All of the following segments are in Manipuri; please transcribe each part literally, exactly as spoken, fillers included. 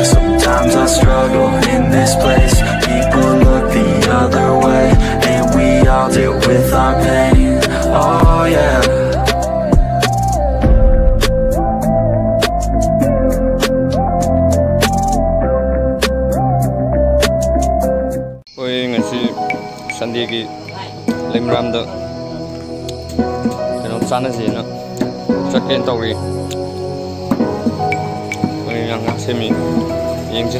Sometimes I struggle in this place. People look the other way, and we all deal with our pain. Oh, yeah. ꯑꯩꯈꯣꯏ ꯉꯁꯤ ꯁꯟꯗꯦꯒꯤ ꯂꯩꯃꯔꯥꯝꯗ ꯀꯩꯅꯣꯝ ꯆꯥꯅꯁꯦꯅ ꯆꯠꯀꯦꯅ ꯇꯧꯔꯤ꯫ ꯑꯩꯈꯣꯏ ꯉꯥ ꯁꯦꯝꯃꯤ, ꯌꯦꯡꯁꯦ꯫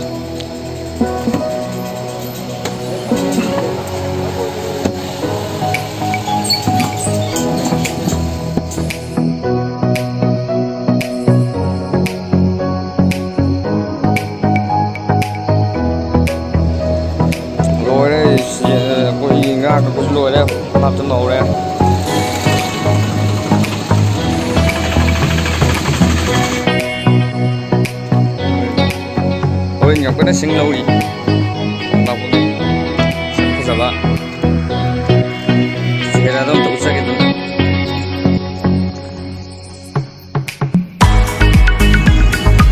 ꯂꯣꯏꯔꯦ꯫ ꯑꯩꯈꯣꯏ ꯉꯥ ꯀꯛꯄꯁꯨ ꯂꯣꯏꯔꯦ, ꯍꯥꯞꯆꯤꯟꯕ ꯍꯧꯔꯦ꯫ ꯍꯣꯔꯦꯟ ꯌꯥꯝ ꯀꯟꯅ ꯁꯤꯡ ꯂꯧꯔꯤ꯫ ꯂꯥꯛꯄꯒꯤ ꯁꯛ ꯐꯖꯕ ꯆꯦꯍꯔꯥꯗꯣ ꯑꯝꯇ ꯎꯠꯆꯒꯦ ꯑꯗꯨꯝ꯫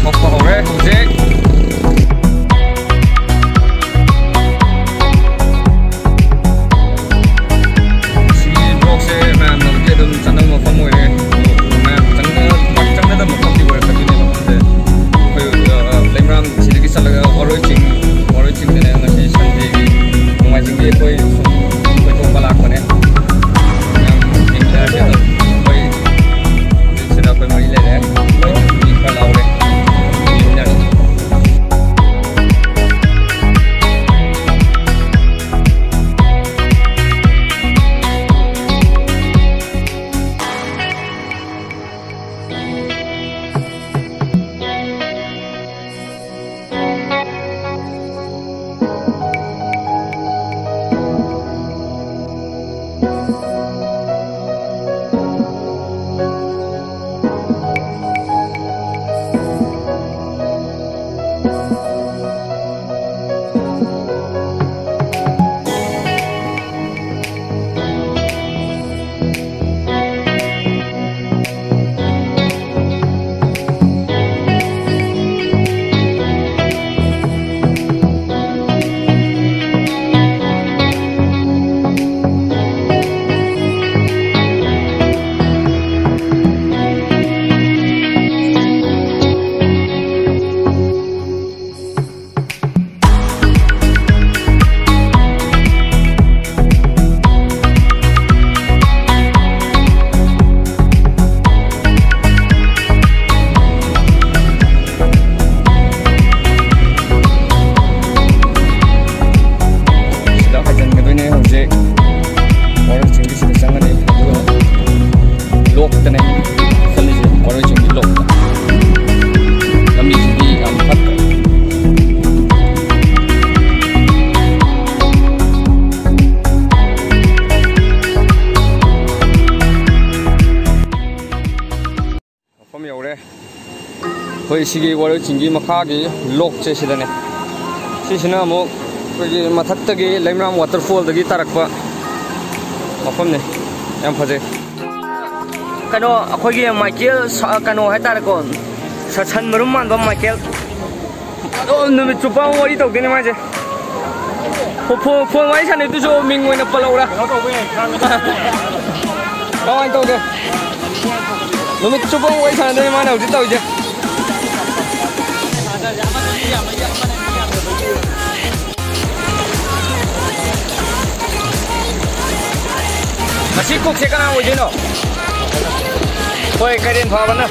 ꯊꯣꯛꯄ ꯍꯧꯔꯦ ꯍꯧꯖꯤꯛ꯫ ꯁꯤꯒꯤ ꯕ꯭ꯂꯣꯛꯁꯦ ꯃꯌꯥꯝꯅꯕꯨꯗꯤ ꯑꯗꯨꯝ ꯆꯠꯅꯕ ꯃꯐꯝ ꯑꯣꯏꯔꯦ꯫ ꯃꯌꯥꯝ ꯆꯪꯅ-, ꯄꯥꯛ ꯆꯪꯅꯗꯕ ꯃꯐꯝꯗꯤ ꯑꯣꯏꯔꯛꯀꯗꯣꯏꯅꯦ ꯃꯐꯝꯁꯦ꯫ ꯑꯩꯈꯣꯏ, ꯑ, ꯂꯩꯃꯔꯥꯝ ꯁꯤꯗꯒꯤ ꯆꯠꯂꯒ ꯋꯥꯔꯣꯏ ꯆꯤꯡ, ꯑꯩꯈꯣꯏ ꯁꯤꯒꯤ ꯋꯥꯔꯣꯏ ꯆꯤꯡꯒꯤ ꯃꯈꯥꯒꯤ ꯂꯣꯛꯁꯦ ꯁꯤꯗꯅꯦ꯫ ꯁꯤꯁꯤꯅ ꯑꯃꯨꯛ ꯑꯩꯈꯣꯏꯒꯤ ꯃꯊꯛꯇꯒꯤ ꯂꯩꯃꯔꯥꯝ ꯋꯥꯇꯔꯐꯣꯜꯗꯒꯤ ꯇꯥꯔꯛꯄ ꯃꯐꯝꯅꯦ꯫ ꯌꯥꯝ ꯐꯖꯩ꯫ ꯀꯩꯅꯣ, ꯑꯩꯈꯣꯏꯒꯤ ꯃꯥꯏꯀꯦꯜ ꯁ-, ꯀꯩꯅꯣ ꯍꯥꯏꯇꯥꯔꯦꯀꯣ, ꯁ-, ꯁꯟ ꯃꯔꯨꯝ ꯃꯥꯟꯕ ꯃꯥꯏꯀꯦꯜ꯫ ꯑꯗꯣ ꯅꯨꯃꯤꯠ ꯆꯨꯞꯄ ꯑꯃ ꯋꯥꯔꯤ ꯇꯧꯗꯣꯏꯅꯦ ꯃꯥꯁꯦ꯫ ꯐꯣ-, ꯐꯣ-, ꯐꯣꯟ ꯋꯥꯔꯤ ꯁꯥꯟꯅꯗꯨꯁꯨ ꯃꯤꯡ ꯑꯣꯏꯅ ꯄꯜꯂꯧꯔꯥ? ꯀꯩꯅꯣ ꯇꯧꯕ ꯌꯥꯏ, ꯈꯥꯡꯉ ꯀꯃꯥꯏꯅ ꯇꯧꯒꯦ? ꯅꯨꯃꯤꯠ ꯆꯨꯞꯄ ꯑꯃ ꯋꯥꯔꯤ ꯁꯥꯟꯅꯗꯣꯏꯅꯦ ꯃꯥꯅ ꯍꯧꯖꯤꯛ ꯇꯧꯔꯤꯁꯦ꯫ ꯉꯁꯤ ꯀꯨꯛꯁꯦ ꯀꯅꯥ ꯑꯣꯏꯗꯣꯏꯅꯣ? ꯍꯣꯏ, ꯀꯩꯔꯦꯟ ꯐꯥꯕꯅ꯫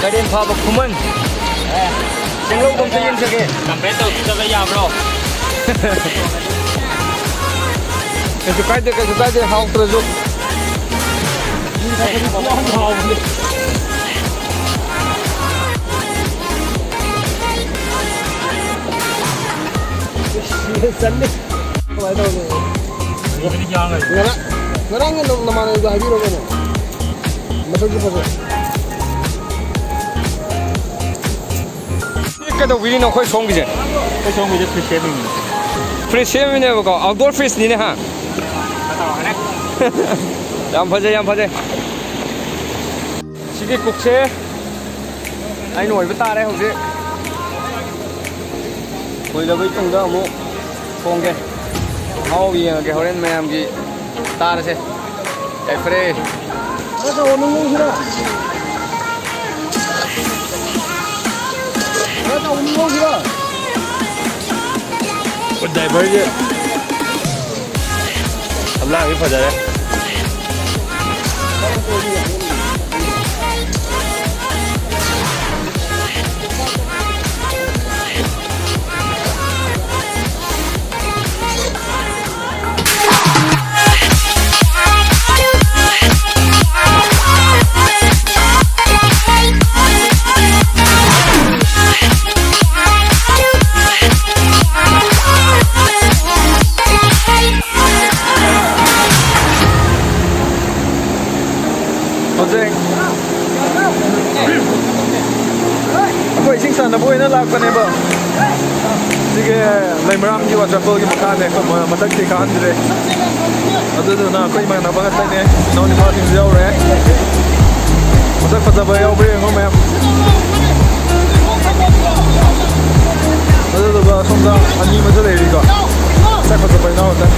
ꯀꯩꯔꯦꯟ ꯐꯥꯕ ꯈꯨꯃꯟ꯫ ꯆꯤꯡꯂꯧꯕ ꯑꯝꯇ ꯌꯦꯡꯖꯒꯦ꯫ ꯀꯝꯄ꯭ꯂꯦꯟ ꯇꯧꯗꯕ ꯌꯥꯕ꯭ꯔꯣ? ꯀꯩꯁꯨ ꯀꯥꯏꯗꯦ, ꯀꯩꯁꯨ ꯀꯥꯏꯗꯦ, ꯍꯥꯎꯇ꯭ꯔꯁꯨ꯫ ꯆꯟꯅꯤ꯫ ꯀꯃꯥꯏꯅ ꯇꯧꯔꯒꯦ? ꯉꯔꯥꯡ, ꯉꯔꯥꯡꯒꯤ ꯅ-, ꯅꯃꯥꯟꯅꯕꯤꯗꯣ ꯍꯥꯏꯕꯤꯔꯣ ꯀꯩꯅꯣ꯫ ꯃꯁꯛꯁꯨ ꯐꯖꯩ꯫ ꯀꯩꯗꯧꯕꯤꯔꯤꯅꯣ ꯑꯩꯈꯣꯏ ꯁꯣꯝꯒꯤꯁꯦ? ꯑꯩꯈꯣꯏ ꯁꯣꯝꯒꯤꯁꯦ ꯐ꯭ꯔꯤꯖ ꯁꯦꯝꯃꯤꯅꯤ꯫ ꯐ꯭ꯔꯤꯖ ꯁꯦꯝꯃꯤꯅꯦꯕꯀꯣ, ꯑꯥꯎꯠꯗꯣꯔ ꯐ꯭ꯔꯤꯖꯅꯤꯅꯦ, ꯍꯥ? ꯌꯥꯝ ꯐꯖꯩ, ꯌꯥꯝ ꯐꯖꯩ꯫ ꯁꯤꯒꯤ ꯀꯨꯛꯁꯦ ꯑꯩꯅ ꯑꯣꯏꯕ ꯇꯥꯔꯦ ꯍꯧꯖꯤꯛ꯫ ꯀꯨꯏꯔꯕꯩ ꯇꯨꯡꯗ ꯑꯃꯨꯛ ꯊꯣꯡꯒꯦ꯫ ꯃꯍꯥꯎ ꯌꯦꯡꯉꯒꯦ ꯍꯣꯔꯦꯟ ꯃꯌꯥꯝꯒꯤ꯫ ꯇꯥꯔꯁꯦ꯫ ꯌꯥꯏꯐꯔꯦ꯫ ꯈꯔ ꯆꯥꯎꯕ ꯅꯨꯡ ꯂꯧꯁꯤꯔꯥ? ꯈꯔ ꯆꯥꯎꯕ ꯅꯨꯡ ꯂꯧꯁꯤꯔꯥ? ꯗ꯭ꯔꯥꯏꯚꯔꯁꯦ ꯊꯝꯂꯥꯡꯗꯤ ꯐꯖꯔꯦ꯫ ꯅꯦꯕ꯫ ꯁꯤꯒꯤ ꯂꯩꯃꯔꯥꯝꯒꯤ waterfallꯒꯤ ꯃꯈꯥꯅꯦ, ꯑꯩꯈꯣꯏ ꯃ-, ꯃꯊꯛꯇꯤ ꯀꯥꯍꯟꯗ꯭ꯔꯦ꯫ ꯑꯗꯨꯗꯨꯅ ꯑꯩꯈꯣꯏ ꯏꯃꯥꯟꯅꯕ ꯉꯥꯛꯇꯅꯦ, ꯏꯅꯥꯎ ꯅꯨꯄꯥꯁꯤꯡꯁꯨ ꯌꯥꯎꯔꯦ꯫ ꯃꯁꯛ ꯐꯖꯕ ꯌꯥꯎꯕ꯭ꯔꯥ ꯌꯦꯡꯉꯣ ꯃꯌꯥꯝ꯫ ꯑꯗꯨꯗꯨꯒ ꯁꯣꯝꯗ ꯑꯅꯤ ꯑꯃꯁꯨ ꯂꯩꯔꯤꯀꯣ, ꯃꯁꯛ ꯐꯖꯕ ꯏꯅꯥꯎ ꯉꯥꯛꯇꯅꯦ꯫